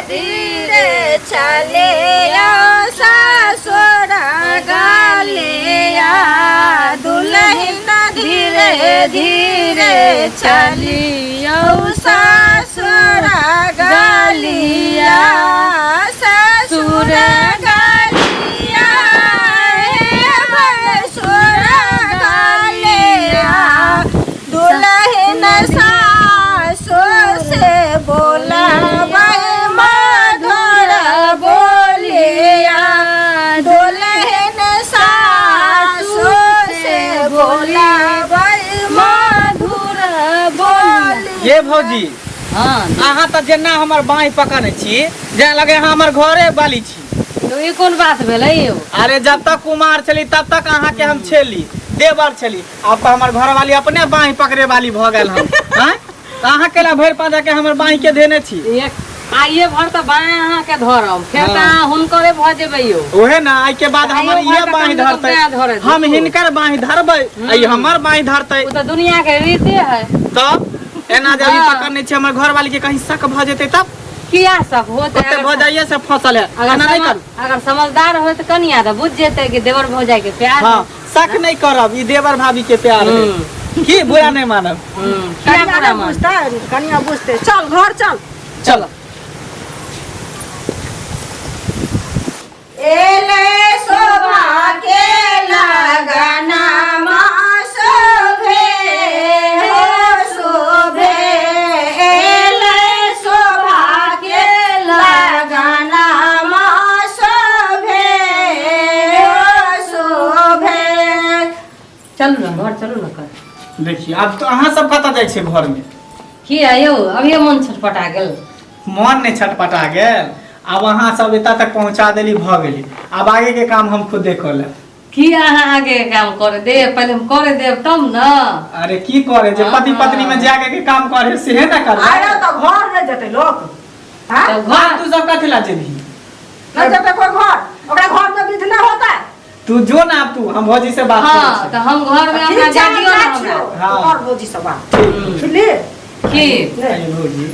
धीरे चले ससुर गलिया दुल्हन धीरे धीरे चलियो ससुर गलिया ससुर गलिया हे भैसुर गलिया दुल्हन सासु से बोलाबै मधुर बोलिया दुल्हन सासु से बोलाबै मधुर बोलिया। ये भौजी हाँ। अहाँ तऽ जेना हमर बाँहि पकड़ने छी जेना लगे अहाँ हमर घरे वाली छी। तो ई कोन बात भेलै यौ? अरे जब तक कुमार छली तब तक अहाँ के हम छेली देवर छली, आब तऽ हमर घर वाली अपने बाँहि पकड़े वाली भऽ गेल हम। आँय तऽ अहाँ केला भरि पाँजा के हमर बाँहि के धेने छी? एक आइए भर तऽ बाँहि अहाँ के धरब, फेर तऽ हाँ। अहाँ हुनकरे भऽ जेबै यौ। ओहे ना, आइ के बाद हमर आइयो इहे भर तऽ बाँहि कम से कम धरतै, बाँहि धरत। हम हिनकर बाँहि धरबै आ ई हमर बाँहि धरतै। ओ तऽ दुनिया के रीते है। तब एना जब ई हाँ। पकड़ने छी हमर घर वाली के कहीं शक भऽ जेतै तब? किया शक होतै? ओते भऽ जाइए से फसल है। अगर एना नहि करू। अगर समझदार होत कनिया तऽ बुझ जेतै कि देवर भौजाई के प्यार हाँ, है। शक नहीं करब, ई देवर भाभी के प्यार है। की बुरा नहीं मानब। किया कनिया बुरा नहि मानब? बुझतै, कनिया बुझतै। चल घर चल। चलो। एले शोभा के लगना शोभे हो शोभे, एले शोभा के लगना शोभे हो शोभे। चलू ना घर चलू ना कर। देखिए आब तो अहाँ सब कतऽ जाइ छियै घर में? की यौ अभिये मन छटपटा गेल? मन नहीं छटपटा गेल, आब अहाँ सब एतऽ तक पहुँचा देली भऽ गेली, आब आगे के काम हम खुदे कऽ लेब। की अहाँ आगे के काम करे दे? पहले हम करे देब तब न। अरे की करे जे पति पत्नी में जाके के काम करे सेहे ना करबै। अरे तऽ घर नहि जेतै लोक। हाँ? तऽ घर तू सब कथी ला जेबही? नहि जेतै कोइ घर, ओकरा घर में विध नहि होतै। तू जो ना, आब तू हम भौजी से बात हाँ, करै छी। तऽ हम घर में ठीक अपना छै, जा दियौ ना जाइ हमरा। छियौ। हाँ। और भौजी से बात। ठीक। सुनली? की? अरे भौजी,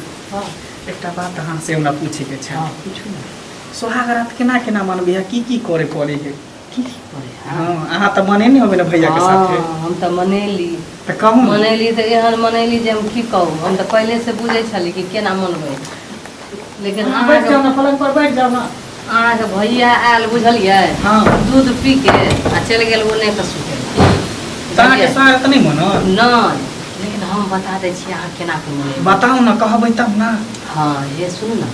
एकटा बात अहाँ से हमरा पूछे के छै। हाँ, पूछू ना। सोहाग रात केना केना मनबै है, की की करे पड़े है? की की करे है? हाँ, अहाँ तऽ मनेने होबै ने भैया के साथे? हाँ, हम तऽ मनेली। तऽ कहू ने। मनेली तऽ एहन मनेली जे हम की कहू, हम तऽ पहिले से बुझै छली कि केना मनबै, लेकिन अहाँ बैठ जाउ ने, पलंग पर बैठ जाउ ने। अहाँके भैया आयल बुझलियै, हाँ। दूध पी के आ चलि गेल ओने के सुतै। तऽ अहाँके सोहाग तऽ नहि मनल? नहि, लेकिन हम बता दै छी अहाँ केना के मनेबै। बताउ ने, कहबै तब ने। हाँ, हे सुनू ने,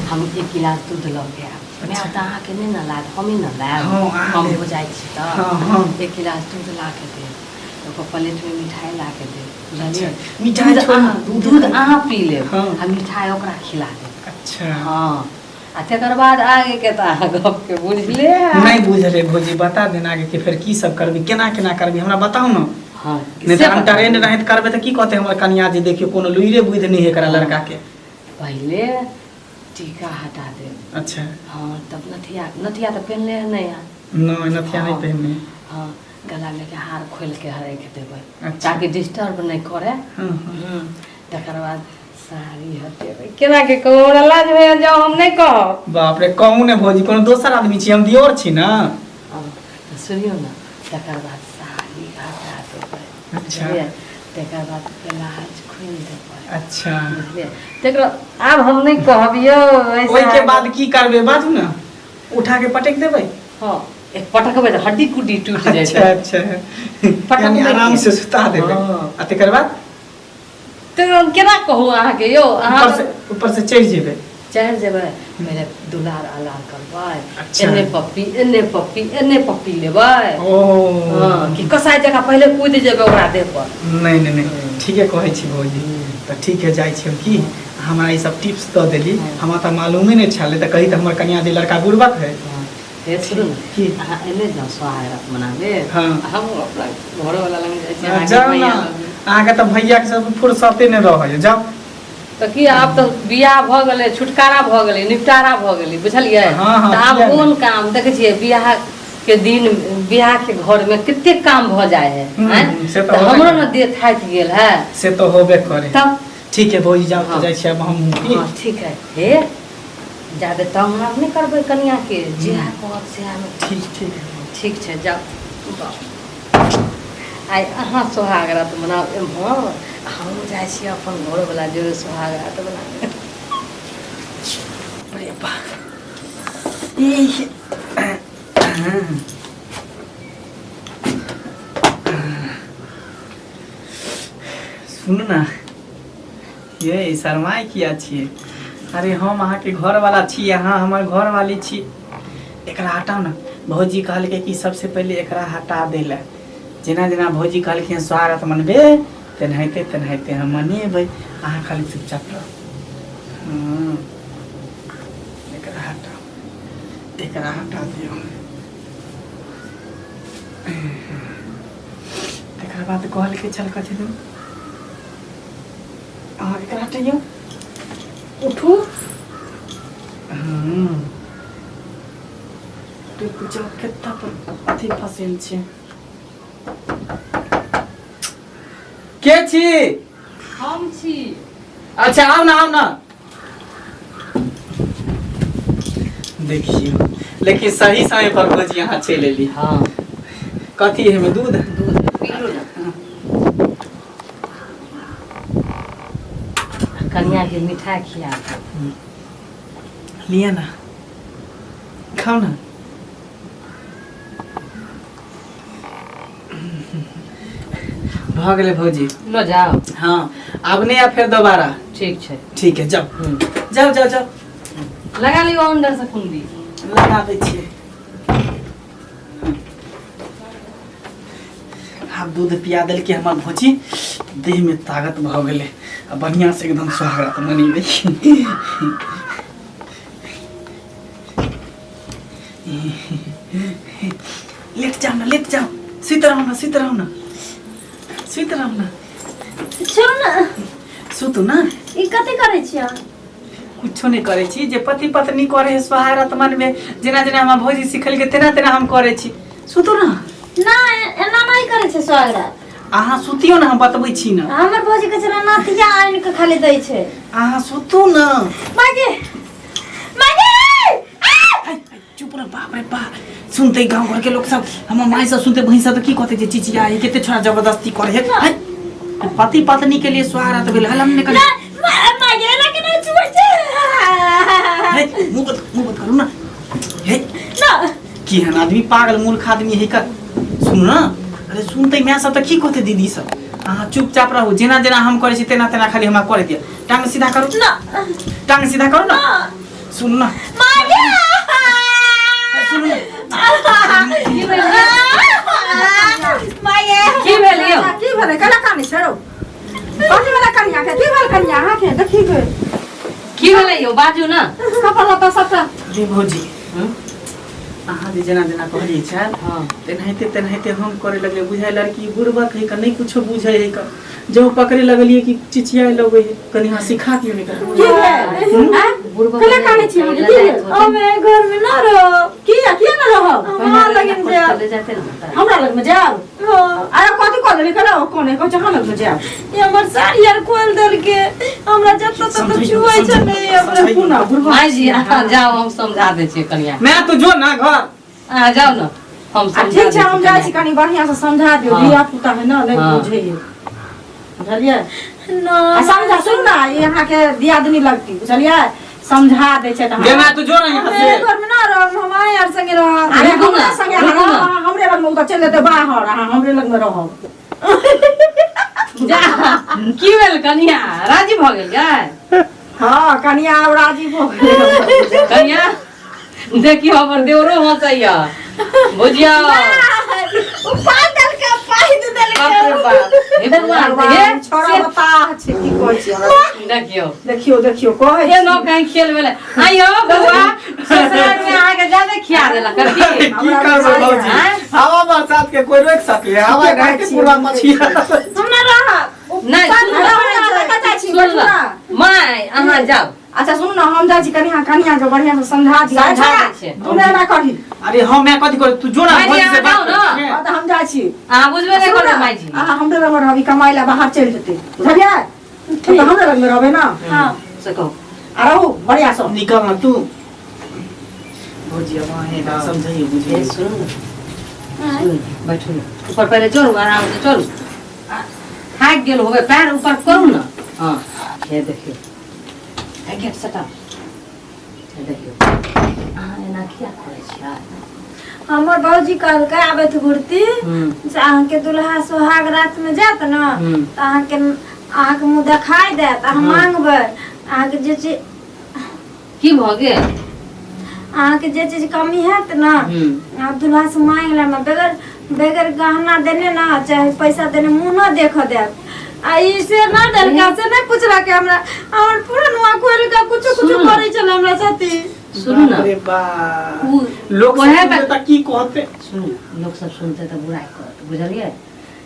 हम एक गिलास दूध लऽ के आयब। माय तऽ अहाँके नहि ने लायब, हमही ने लायब। हाँ, अहाँ हम लेब। हो जाइ छी तऽ। हाँ, हाँ। एक गिलास दूध ला के देब, ओकर प्लेटमे मिठाइ ला के देब, बुझलियै? अच्छा, मिठाइ दूध छोड़ू, अहाँ- दूध दूध अहाँ पी लेब हाँ। आ मिठाइ ओकरा खिला देब। अच्छा। हाँ, आ तकर बाद आगे के तऽ अहाँ गपके बुझले हैत। नहि बुझले भौजी, बता देना आगे के फेर की सब करबी, केना केना करबी, हमरा बताउ ने। हाँ, नहि से तऽ बता अनटरेंड देब। रहैत करबै तऽ की कहतै हमर कनिया जे देखियौ कोनो लुइरे बुद्धि नहि है एकरा लड़का के। पहिले टीका हटा देब। अच्छा। हाँ, तब नथिया, नथिया तऽ पेनले है नहि अहाँ? नहि, नथिया नहि हाँ। पहिनने। हाँ, गला में के हार खोल के राखि देबै। अच्छा। ताकि डिस्टर्ब नहि करे। हाँ, हाँ। तकर बाद साड़ी हटेबै। केना के कहू, हमरा लाज होइए, जाउ हम नहि कहब। बाप रे, कहू ने भौजी, कोनो दोसर आदमी छी, हम दियोर छी ना। हाँ, तऽ सुनियौ ने, तकर बाद साड़ी हटा देबै। अच्छा। बुझलियै? तकर बाद ब्लाउज खोलि देबै। अच्छा। बुझलियै? तकर आब हम नहि कहब यौ। ऐसे ओहिके बाद की करबै बाजू ने? उठा के पटक देबै? हाँ, एक पटकबै तऽ हड्डी कुड्डी टूटि अच्छा जेतै। अच्छा, पटकबै यानी आराम की? से सुता देबै। हाँ। आ तकर बाद? तऽ हम केना कहू अहाँके यौ, अहाँ ऊपर से, ऊपर से चढ़ि जेबै? चढ़ि जेबै, पहिले दुलार अलार करबै। अच्छा। एने पप्पी, एने पप्पी, एने पप्पी लेबै। ओ। हाँ, कि कसाई जकाँ पहिले कूदि जेबै ओकरा देह पर। नहि नहि नहि, ठीके कहै छी भौजी। तऽ ठीक है, जाइ छी हम। की हमरा ई सब टिप्स दऽ देली, हमरा तऽ मालूमे नहि छलै, तऽ कही तऽ हमर कनिया जे लड़का बुड़बक है। हाँ, हे सुनू ने, की? अहाँ एने जाउ सोहाग रात मनाबे। हाँ। हम अपना घरवला लग जाइ छी, अहाँके जाउ ने। भैया लग। अहाँके तऽ भैयाके सब फुर्सते नहि रहै, जाउ। तऽ की आब तऽ बियाह भऽ गेलै, छुटकारा भऽ गेलै, निपटारा भऽ गेलै, बुझलियै? हाँ, हाँ, तऽ आब किया नहि? कोन काम देखै छियै, बियाह के दिन बियाह के घर में कते काम भऽ जाइ है, आँय? से तऽ तऽ होबे हमरो करे। ने देह थाकि गेल है। से तऽ होबे करे। तब ठीक है भौजी, जाउ। हाँ। तऽ जाइ छी आब हम की। हाँ, ठीक है। हे जादे तंग आब नहि करबै कनियाके, जेहा कहत सेहा। ठीक ठीक। ठीक छै, जाउ। आइ अहाँ सोहाग रात मनाउ एम्हर, हमहूँ जाइ छी अपन घरवला जोरे सोहाग रात मनाबै। अरे बा, ई सुनू ना, ये शर्माय किया छियै? अरे हम अहाँके घरवाला छी, अहाँ हमर घरवाली छी। एकरा हटाउ ने। भौजी कहलकै कि सबसे पहिले एकरा हटा दै लए। जेना जेना भौजी कहलखिन स्वागत मनबे, तेनाहिते तेनाहिते हम मनेबै। अहाँ खाली चुपचाप रहू। हँ, एकरा हटाउ, एकरा हटा दियौ। तकर बाद कहलकै चल कथी दू, अहाँ एकरा हटैयौ। उठू। हँ, रुकि जाउ, कत्ता पर अथी फँसल छै। के छी? हम छी। अच्छा, आउ ना, आउ ना। देखियौ, लेकिन सही समय पर भौजी अहाँ चलि एली। हाँ। कथी है में? दूध? दूध पीलू ने। कनिया के मिठाई खिया दियौ। लिअ ना, खाउ ना। भऽ गेलै भौजी। लो जाओ। हाँ, आब नहि आब फेर दोबारा। ठीक छै। ठीक है, जाओ। जाओ जाओ जाओ। लगा लियौ अंदर से कुंडी। लगा दै छियै। आब दूध पिया देलकै हमर भौजी, देहमे ताकत भऽ गेलै आ बढ़िआँ से एकदम स्वागत मनेबै। लेट जाओ ना, लेट जाओ, सुति रहू ना, सुति रहू ना, सुति रहू ना। छोड़ू ने। सुतू ना। ई कथी करै छियै अहाँ? कुछो नहि करै छी। जे पति पत्नी करै है सोहारत मनमे, जेना जेना हमर भौजी सिखेलकै तेना तेना हम करै छी। सुतू ना। नहि, एना नहि करै छै स्वागत। अहाँ सुतियौ ने, हम बतबै छी ने। हमर भौजी कहै छै ने, नथिया आनि कऽ खाली दै छै। अहाँ सुतू ने। मागे मागे। हाय, हाय, चुप रह। बाप रे बाप, सुनते गांव घर के लोग सब, हमर माय सब सुनते, बहिन सब, तऽ की कहते जे चिचिया है कते छोरा जबरदस्ती करे है। हाय, पति पत्नी के लिए स्वागत भेल हल हमने करे। मागे एना केना छुबै छै? हे, मुंह बंद, मुंह बंद करू ना। हे। ना। केहन आदमी, पागल मूर्ख आदमी है कर। सुन ना, अरे सुनते माय सब तऽ की कहते, दीदी सब? अहाँ चुपचाप रहू। जेना जेना हम करै छी तेना तेना खाली हमरा करे दिअ। टांग सीधा करू। ना। टांग सीधा करू ना। सुन ना। मागे। सुन ना। की भेल? मागे। की भेल यौ? की भेलै? केना कानै छै रौ? कथी भेलै कनिया के? की भेल कनिया अहाँके? देखी के। की भेलै यौ, बाजू ने। कपड़ा लत्ता सबटा। अरे भौजी, अहाँ जे जेना जेना कहलियै छल, तेनाहिते तेनाहिते हम करे लगलियै। बुझाइ लड़की बुड़बक है, नहि कुछो बुझै है। जब पकड़े लगलियै कि चिचियाए लगै है। कनि अहाँ सिखा दियौ ने एकरा। की भेल? आँय? बुड़बक। केना कानै छी अहाँके? की भेल? हमे घर में ना रहो। किया? किया ना रहब? हमरा लगिन जायब। चले जाते ने। हमरा लगमे जायब? हाँ। अरे कथी कह देली? केना कोने कहै छै अहाँ लगमे जायब? ई हमर साड़ी आर खोल देलके। हमरा जतऽ ततऽ समझैयौ, छुए छै। समझैयौ, नहि हमरा। समझैयौ। पुनः बुढ़बा। माय जी, अहाँ जाउ, हम समझा दै छियै कनिया। मैं तू जो ना घर। अहाँ जाउ ने, हम आ समझा ठीक छै, दै हम छियै जाइ छी। कनिया। कनि बढ़िआँ से समझा दियौ। हाँ। धिया पुता है ना, नहि हाँ। बुझैए, बुझलियै? ना। आ समझा, सुन ना, ई अहाँके दियादनी लगती, बुझलियै? समझा दै छै तऽ गे अहाँ- मैं तू जो ना यहाँ हमे से। घर में ना रहब, हम आइ आर संगे रहब। अरे रुकू हमरा ना, संगे अहाँ रुकू ना। रहब, अहाँ हमरे लगमे, ओ तऽ चलि जेतै बाहर, अहाँ हमरे लगमे रहब। जा, की भेल कनिया, राजी भऽ गेल गै? हँ कनिया, आब राजी भऽ गेलै। कनिया, देखियौ, हमर देवरो हँसैया, बुझियौ। ओ पाइ देलकै, पाइ दे बाप रे देलकै। बाप, हे भगवान, हे। छोड़ा बताह छै, की कहै छी हमरा? देखियौ। देखियौ, देखियौ, कहै हे छी। नो कहीं खेल भेलै। आइयो बौआ, ससुराल में अहाँके ज्यादा खिया देलक की? की करबै भौजी? आँय? हवा बरसात के कोई रोक सके? हवा ठीके घाटे कहै छी, पूरा मछिया। हम ना रहब। नहि, सुन अरे हमरा कतऽ जाइ छी? सुन बैठू ना। माय, अहाँ जाउ। अच्छा सुनू ना, हम जाइ छी। कनि अहाँ कनिया के बढ़िया से समझा दियौ। समझा दै छियै। तू नहि एना करही। अरे हम मैं कथी करू? तू जो ना माय जी, भौजी से अहाँ बात जाउ ना। कर। हँ, तऽ हम जाइ छी। अहाँ बुझबे नहि सुनू करबै ना, माय जी। अहाँ हमरे लगमे रहबी, कमाइ लए बाहर चलि जेतै, बुझलियै? तऽ हमरे लगमे रहबै ना। हाँ। से कहू। आ रहू बढ़िया से। निकल ना तू। भौजी अब अहाँ एकरा हाँ। समझाइए हे बुझिए सुनू ने, सुनू ने, बैठू ने ऊपर पहिले चढ़ू आराम से चढ़ू। आ, थाकि गेल होबै पैर ऊपर करू ने। हँ हे देखियौ, हे गेट सटाउ। हे देखियौ अहाँ एना किया करै छियै? हमर भौजी कहलकै आबैत घुरती हम्म। से अहाँके दुल्हा सोहाग रात में जायत ने हम्म। तऽ अहाँके अहाँके मुँह देखाई देत, अहाँ मांगबै अहाँके जे चीज। की भऽ गेल? अहाँके जे चीज कमी हैत ने हम्म। अहाँ दुल्हा से मांगि लेब, बगैर बगैर गहना देने ना चाहे पैसा देने मुँह न देख देब। आ ई से ना देलका से नहीं पूछलक हमरा, हमर पूरा नुआ खोल के कुछो कुछो सुनू। करै छल हमरा साथी। सुनू बाप ने रे बाप, उ लोक ओहे सब सुनतै तऽ की कहतै? सुनू, लोक सब सुनतै तऽ बुराइ करत, बुझलियै?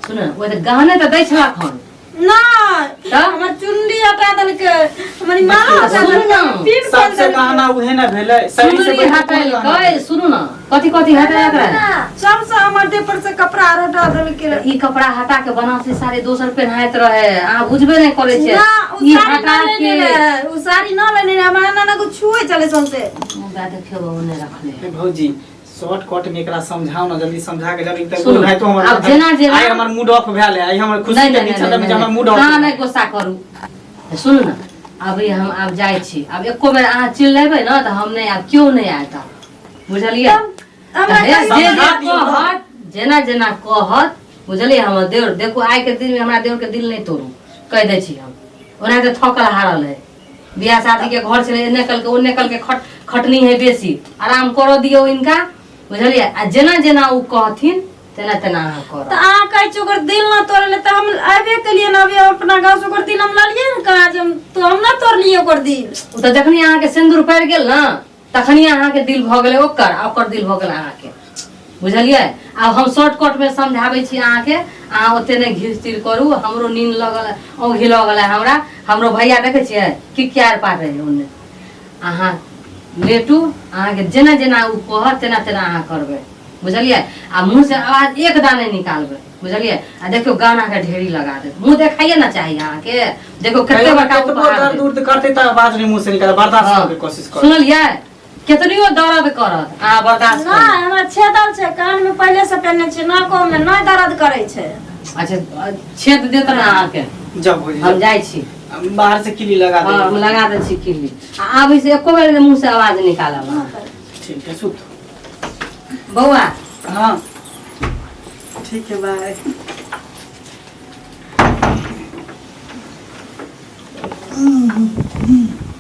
सुनू ने, ओ तऽ गहने तऽ दै छलक हन। नहीं तऽ? हमर चुनरी हटा देलकै, हमर माला हटा सुनू देलकै, ने। पीन खोल सबसे देलकै। गहना उहे ने भेलै, शरीर से सुनरी बढ़िके कोन गहना हटेलकै। भेलै? सुनू ने, कथी कथी हटेलक रहे? सबसे हमर देह पर से कपड़ा आर हटा देलकै। ई कपड़ा हटा के बनारसी साड़ी दोसर पेन्हाइत रहे, अहाँ बुझबे नहि करै छियै। ना उ ई साड़ी हटा ना लेने के रहे, उ साड़ी ना लेने रहे, हमरा ना ना कुछ छुए चले सौंसे। मुदा देखियौ ओने रखले। हे भौजी, शॉर्टकट में एकरा समझाओ ना, जल्दी समझा के जब तक सुनू, भाई तो हमर आब जेना जेना- आइ हमर मूड ऑफ भेल है, आइ हमर खुशी नहीं के नहीं बीच नहीं में हमर मूड ऑफ। अहाँ नहि गुस्सा करू। सुनू ने, अभी हम आब जाइ छी, आब एको बेर अहाँ चिल्लेबै ने तऽ हम नहि आब, केओ नहि आयत आब, बुझलियै? हमरा तऽ हे, जे जे समझा दियौ ने। कहत, जेना जेना कहत, बुझलियै? हमर देवर देखू, आइ के दिन में हमरा देवर के दिल नहि तोड़ू, कहि दै छी हम। ओना तऽ थकल हारल है, बियाह शादी के घर छलै, एने कलके ओने कलके खट खटनी है बेसी, आराम करऽ दियौ इनका, बुझलियै? आ जेना जेना ओ कहथिन तेना तेना अहाँ तऽ करब। अहाँ कहै छी ओकर दिल ना तोड़ले, तऽ हम आबे केलियै ने अभी अपना गाँव से, ओकर दिल हम ललियै ने कहाँ जे हम तो हम ना तोड़लियै ओकर दिल। ओ तऽ जखनी अहाँके सिन्दूर पड़ि गेल ने तखनी अहाँके दिल भऽ गेलै ओकर आ ओकर दिल भऽ गेल अहाँके, बुझलियै? आब हम शॉर्टकटमे समझाबै छी अहाँके, अहाँ ओते नहि घीच तीर करू। हमरो नींद लगल, औंघी लगल है हमरा, हमरो भैया देखै छियै कि क्यार पार रहै ओन्ने। अहाँ लेटू, अहाँके जेना जेना ओ कहत तेना तेना अहाँ करबै, बुझलियै? आ मुँह से आवाज एक दा नहि निकालबै, बुझलियै? आ देखियौ गानाके ढेरी लगा देत, मुँह देखाइए ने चाही अहाँके, देखियौ कते बड़का कतबो उपहार दर्द देत। उर्द करतै तऽ आवाज नहि मुँह से निकाल, बर्दाश्त हाँ। करके कोशिश कर। सुनलियै? केतनियो दर्द करत अहाँ बर्दाश्त ना करू। हमरा छेदल छै कान में, पहिले से पहिने छै, नाको में नहि दर्द करै छै। अच्छा छेद देत ने अहाँके? जब भौजी हम जाइ छी, हम बाहर से किली लगा हाँ, हम दे। लगा दै छी किल्ली, आ आबै से एको बेर मुँह से आवाज निकालब अहाँ। ठीक है, सुत बौआ। हाँ ठीक है, बाय।